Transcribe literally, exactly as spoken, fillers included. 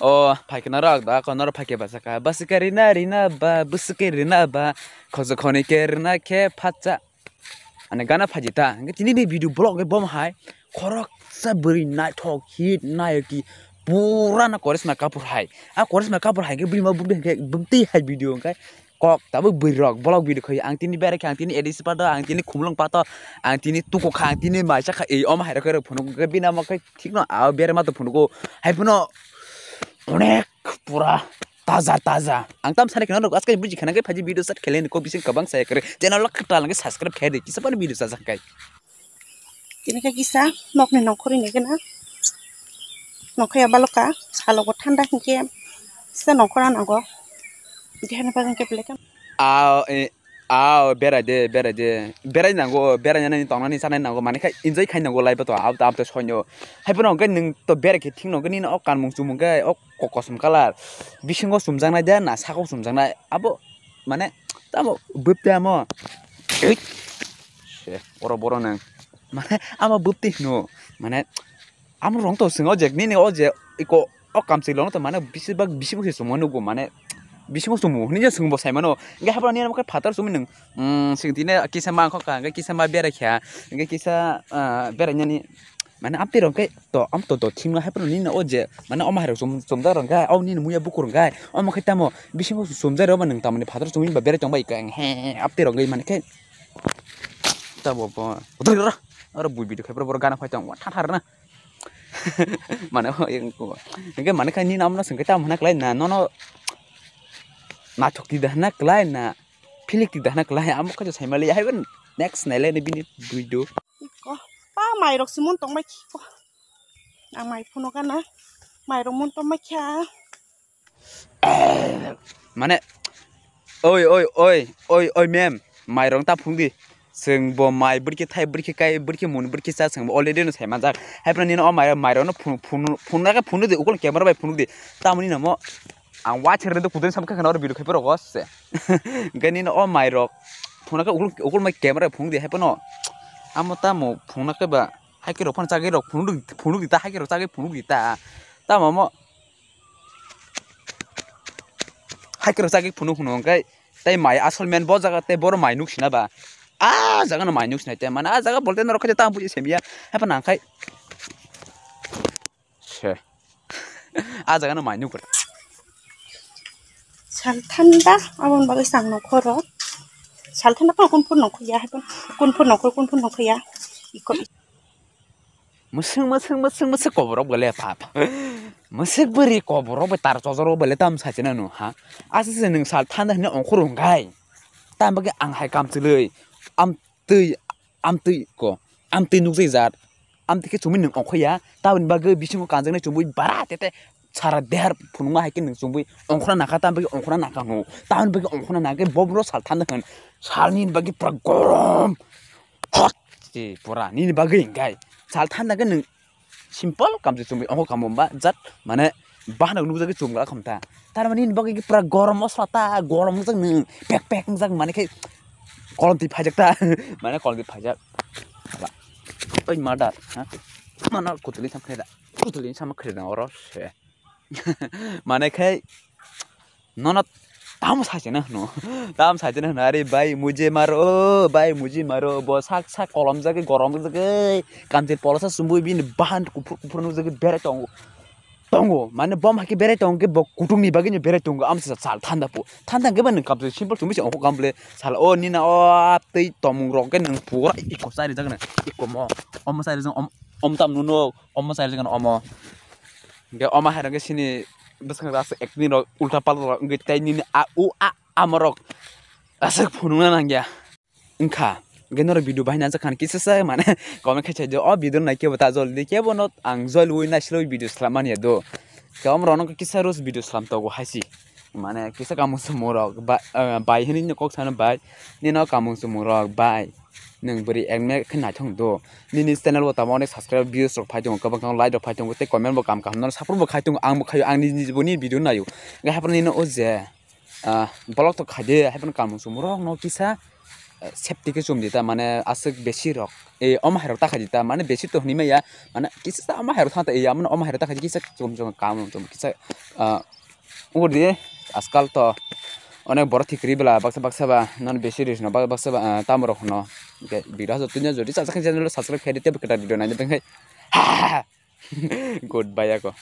O phaikhe norok da, ko norok phaikhe bachakha. Bachakha rina rina ba, bwswkhe rina ba, khojok khonwi khe rina khe phatsa. Ani gana phaji ta. Hingke tini ni video vlog ke bom hai. Khoroksa bwrwi naithok hit nayaki pura na Karisma Kapoor hai. A Karisma Kapoor hai ke bwrwi ma bumdi hingke bumti hai video hingke kok tabuk bwrwi rok vlog video khai. Ang tini berai kha, ang tini A D C pato, ang tini khumlung pato, ang tini tuku kha, ang tini maisa kha. Ei oma hai rok khe phunuk khe bini amo khe thik no a berai ma to phunuk o. Hai phano onek pura taja taja. Ang tam sani kheno rok askai buji khana kai phaji video start khele ni ko bising kabang saya kare. Channel lok khatal nang subscribe khe di. Kisa pani video sajak kai. Tini khe kisa nokni nongkhorwi ni gana. Nongkhorya baloka salogo thanda hinkhe kisa nongkhorna nango. Dihana bagwi khe belai kheno. Ao, e, ao, berai de, berai de. Berai nango, berai nani tongnani sanai nango. Mane khai enjoy khai nango life to. Ao, ao to sonyo. Hai phano hwnkhe nwng to berai khe thik nongkhe nini o kanmung chumung khe o ko-, kosom kalar. Bisingo chumjaknai de na sako chumjaknai. Abo mane tamo bwp de amo. Eit. Se, oro boro nwng. Mane amo bwp de hino. Mane amo rong to swng o je nini o je iko o kamchwlwi rok to mane bisi bak bisingo se chumui nugo mane bisingo chumu hinui je chwngbo sai mano. Hingke haphano nini amo khe phatar chumui nwng, mm, swng tine kisa ma wngkha hingke kisa ma berai kha hingke kisa, ah, berai nani mane amtwi rok khe to am to do thimna haphano nini o je mane omo hai rok chum chumjak rok khe o nini muya bukur rok khe omo khe tamo bisingo chumjak rok ba nwng tamoni phatar chumui ba berai tong bai khe he he amtwi rok mane khe tamo bo oro bui video khe boro gana phai tong thar thar na. Mane o, hingke mane khe nini amo no swngkhe tamo hwnna klai na, nono naithok twi da hwnna klai na, philik twi da hwnna klai, amo khe sai mali, hai next nailai bini video. Ko, pa mairok si mun tong mai khe ko. Ang mai phuno gana, mairok mun tong mai kha. Mane, oi, oi, oi, oi, oi, mem, mairok ta phung di. Chwng bo mai bwrwi khe thai, bwrwi khe kai, bwrwi khe mun, bwrwi khe cha, chwng bo already no sai manjak. Hai phano nini o mai, mairok no phun, phun, phunna khe phunuk di, ukol camera bai phunuk di. Tamoni namo ang watch rwdi kudui sam khe khna oro video khai phuru go se. Hingke nini o mairok phunuk khe ukol, ukol mai camera bai phunuk di hai phano. Amo tamo phunuk khe ba hai khe rok phano chagwi rok phunuk di, phunuk di ta, hai khe rok chagwi phunuk di ta. Tamo mo Hai khe rwchagwi phunuk hwnwi hwnkhe tei mai asol men bo jaga tei boro mai nuk sina ba. Ah jaga no mai nuk sinai tei mane ah jaga bolte norok khe tamo buji semiya. Hai phano nang khai. Se. Ah jaga no mai nuk. Sal thanda aboni bagwi chang nongkhoro. Sal thanda phano kunphuru nongkhoya hai phano kunphuru nongkhor kunphuru nongkhoya. Iko. Mwswk, mwswk, mwswk, mwswk koborok bole pha, pha. Mwswk bwrwi koborok bai tar chojoro bole tam sachina no ha. Aswk se nwng sal thanda hwnwi ongkhor wngkhai. Tam bagwi ang hai kamchwlwi. Amtwi, amtwi ko. Amtwi nukjai jat. Amtwi khe chumui nwng ongkhoya. Tamoni bagwi bisingo kanjaknai chumui bara tete sara dehar phunukma hai khe nwng chumui ongkhorna nakha. Tam bagwi ongkhorna nakha no. Tamoni bagwi ongkhorna nakha khe bo bro sal thanda hwn. Salni bagwi pura gorom. Hot! Si pura nini bagwi hingkai sal thanda khe nwng simple kamchwlwi chumui ongkho kamo ba jat mane bahano nukjagwi chumgra khamta. Tar mane nini bagwi pura gorom mosla ta gorom wngjak nwng pek pek wngjak mane khe kolom twi phaijak ta mane kolom twi phaijak. Hala. Oi mada ha. Mana kutuli sam khreda. Kutuli sam khreda oro se. Mane khai nono tamo sachina hwno. Tamo sachina hwno, "Are bhai, mujhe maro, bhai, mujhe maro." Bo sak sak kolom jagwi, gorom jagwi, kamchwlwi polosa chumui bini bahan kuphur kuphur nukjagwi berai tongo. Tongo, mane bom hai khe berai tongo khe bo kutung ni bagwi no berai tongo. Amo se sal thanda po. Thanda hwnkhe ba nwng kamchwlwi simple chumui se ongkho kam bole. Sal o nina o tei tomung rok khe nwng pura iko chari jak nang. Iko mo, omo chari jak, om, om tam nuno, omo chari jak omo. Hingke omo hai rok khe sini bwskango aswk acting rok ulta palta rok wngwi tei nini a u a amorok aswk phunukna nangya wngkha. Hingke norok video bahai nangjak kha kisa sa mane comment khai saidi o video nai kebo ta jol di kebo no ang jol ui naisiloi video swlam manya do. Khe omo rok no kisa roast video swlam togo hai si. Mane kisa kamung chumung rok ba, ah, bai hinui no kok sano bai. Nino kamung chumung rok bai. Nwng bwrwi ekmek khe naithok do. Nini channel bo tamo onek subscribe views rok phai tongo, kwbang kwbang like rok phai tongo, tei comment bo kam kaham no support bo khai tongo, ang bo khaio, ang nini bo nini video naio. Hingke haphano nino o je, ah, vlog to khaide, haphano kamung chumung rok no kisa safety khe chum di ta, mane aswk besi rok, e, omo hai rok ta khai di ta, mane besi to hwnwi maya, mane kisa omo hai rok thang ta, e, amo omo hai rok ta khai di, kisa chum chum kam chum kisa, ah, ungkor di, askal to onek borok thik kwrwi bwla baksa baksa ba non besi ris no baksa ba, ah, tamo rok hwno. Hwnkhe video hajo tini jodi chajak khe channel subscribe khai di tei kwtal video nai di, hwnkhe goodbye ako.